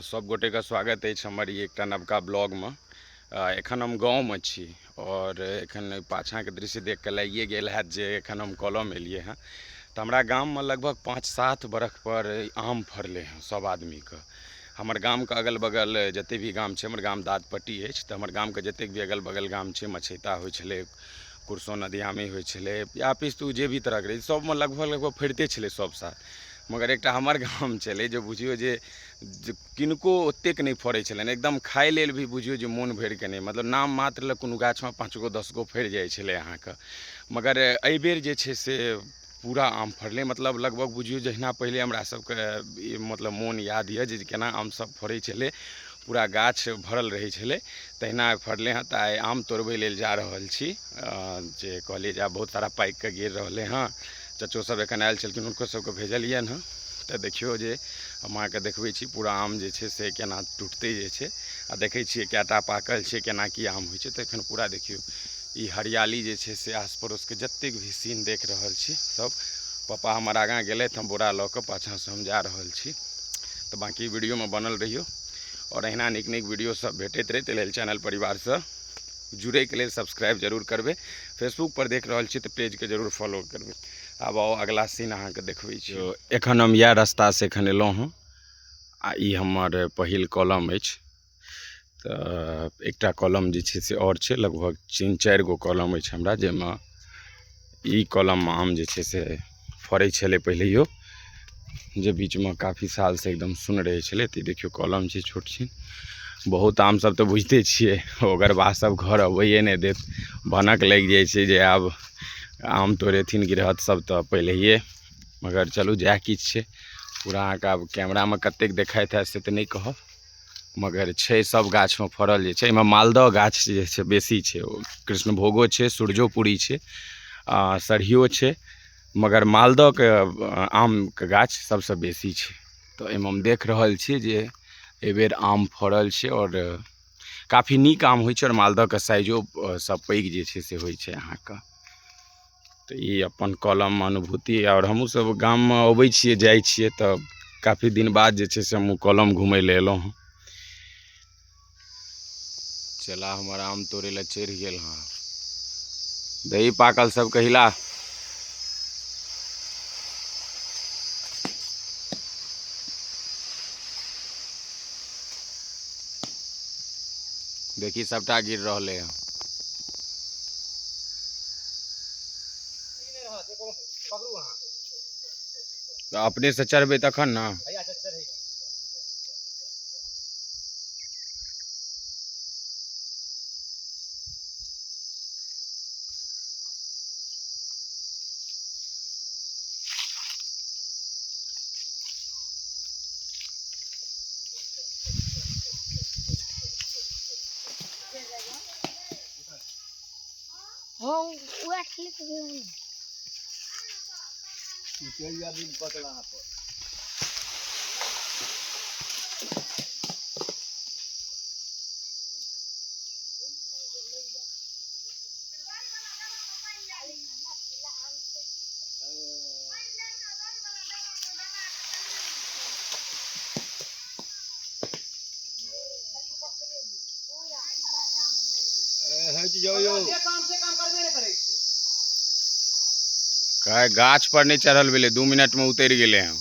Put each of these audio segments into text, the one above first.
सब गोटेके स्वागत अछि हमर ई एकटा नवका ब्लॉगमे। एखन हम गाँवमे छी आओर एखन पाछाँके दृश्य देख कऽ लागिए गेल हैत जे एखन हम कलम एलियै हँ। तऽ हमरा गाममे लगभग 5-7 बरख पर आम फड़लै हँ सब आदमीके। हमर गामके अगल बगल जते भी गाम छै, हमर गाम दादपट्टी अछि, तऽ हमर गामके जतेक भी अगल बगल गाम छै, मछैता होइ छलै, कुरसो नदियामे होइ छलै, या पिस्तू जे भी तरहके रहै, सबमे लगभग लगभग फड़िते छलै सब साल। मगर एकटा हमर गाम छलै जे बुझियौ जे किनको ओतेक नहि फड़ै छलनि, एकदम खाइ लेल भी बुझियौ जे मोन भरिके नहि, मतलब नाम मात्र लए कोनो गाछमे 5 गो 10 गो फड़ि जाइ छलै अहाँके। मगर एहिबेर जे छै से पूरा आम फड़लै, मतलब लगभग बुझियौ जहिना पहिले हमरा सबके मतलब मोन याद यऽ जे केना आम सब फड़ै छलै, पूरा गाछ भरल रहै छलै, तहिना फड़लै हँ। तऽ आइ आम तोड़बै लेल जा रहल छी, जे कहलियै जे आब बहुत सारा पाकि कऽ गिर रहलै हँ। चचो सब एखन आयल छलखिन, हुनको सबके भेजलियनि हँ। तऽ देखियौ जे हम अहाँके देखबै छी पूरा आम जे छै से केना टूटतै जे छै, आ देखै छियै कएटा पाकल छै, केना की आम होइ छै। तऽ एखन पूरा देखियौ ई हरियाली जे छै से आस पड़ोसके जतेक भी सीन देख रहल छी सब। पप्पा हमर आगाँ गेलथि, हम बोरा लऽ कऽ पाछाँसँ हम जा रहल छी। तऽ बाँकी वीडियोमे बनल रहियौ आओर अहिना नीक नीक वीडियो सब भेटैत रहै, ताहि लेल चैनल परिवारसँ जुड़ैके लेल सब्सक्राइब जरूर करबै। फेसबुक पर देख रहल छी तऽ पेजके जरूर फॉलो करबै। आब आउ अगला सीन अहाँके देखबै छी। एखन हम इएह रास्तासँ एखन एलहुँ हँ आ ई हमर पहिल कलम अछि। तऽ एकटा कलम जे छै से आओर छै, लगभग 3-4 गो कलम अछि हमरा, जाहिमे ई कलममे आम जे छै से फड़ै छलै पहिलैयो, जे बीचमे काफी सालसँ एकदम सुन्न रहै छलै। तऽ देखियौ कलम छै छोट छिन, बहुत आम सब तऽ बुझिते छियै, ओगरवाह सब घर अबैए नहि देत, भनक लागि जाइ छै जे आब आम तोड़ेथिन गिरहत सब तऽ पहिलैये। मगर चलू जएह किछु छै, पूरा अहाँके आब कैमरामे कतेक देखाइत हैत से तऽ नहि कहब, मगर छै सब गाछमे फड़ल जे छै। एहिमे मालदह गाछ जे छै बेसी छै, ओ कृष्णभोगो छै, सूरजोपुरी छै, आ सरहियो छै, मगर मालदहके आमके गाछ सबसँ बेसी छै। तऽ एहिमे हम देख रहल छी जे एहिबेर आम फड़ल छै आओर काफी नीक आम होइ छै, आओर मालदहके साइजो सब पैघ जे छै से होइ छै अहाँके। तऽ ई अपन कलम अनुभूति। आओर हमहूँ सब गाममे अबै छियै जाइ छियै, तऽ काफी दिन बाद जे छै से हमहूँ कलम घुमै लए एलहुँ हँ। चला हमर आम तोड़ै लए चढ़ि गेल हँ। दही पाकल सब कहिला। देखी सबटा गिर रहलै हँ। तऽ अपने से चढ़बै तखन ने। गाछ पर नहीं चढ़ल भेलै, 2 मिनट में उतरि गेलै हँ।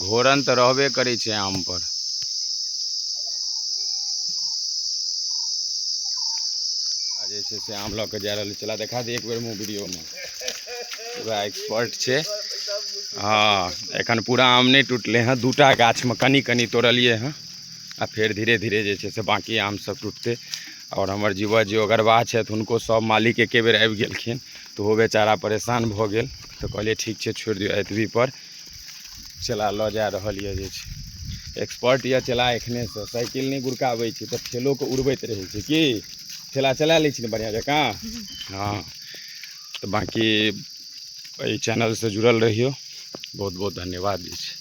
घोरन तऽ रहबे करै छै आम पर। आ जे छै से आम लऽ कऽ जा रहल चला देखा दे एक बेर मुँह वीडियोमे। पूरा एक्सपर्ट छै। हाँ, एखन पूरा आम नहि टूटलै हँ, 2टा गाछमे कनि कनि तोड़लियै हँ, आ फेर धीरे धीरे जे छै से बाँकी आम सब टूटतै। आओर हमर जीवा जी ओगरवाह छथि, हुनको सब मालिक एके बेर आबि गेलखिन, तऽ ओहो बेचारा परेशान भऽ गेल। तऽ कहलियै ठीक छै छोड़ि दियौ, एतबी पर चला लऽ जा रहल यऽ। जे छै एक्सपर्ट यऽ चला, एखनेसँ साइकिल नहि गुड़काबै छै तऽ ठेलोके उड़बैत रहै छै। की ठेला चला लै छी ने बढ़िआँ जकाँ? हाँ, तऽ बाँकी एहि चैनलसँ जुड़ल रहियौ। बहुत बहुत धन्यवाद जे छै।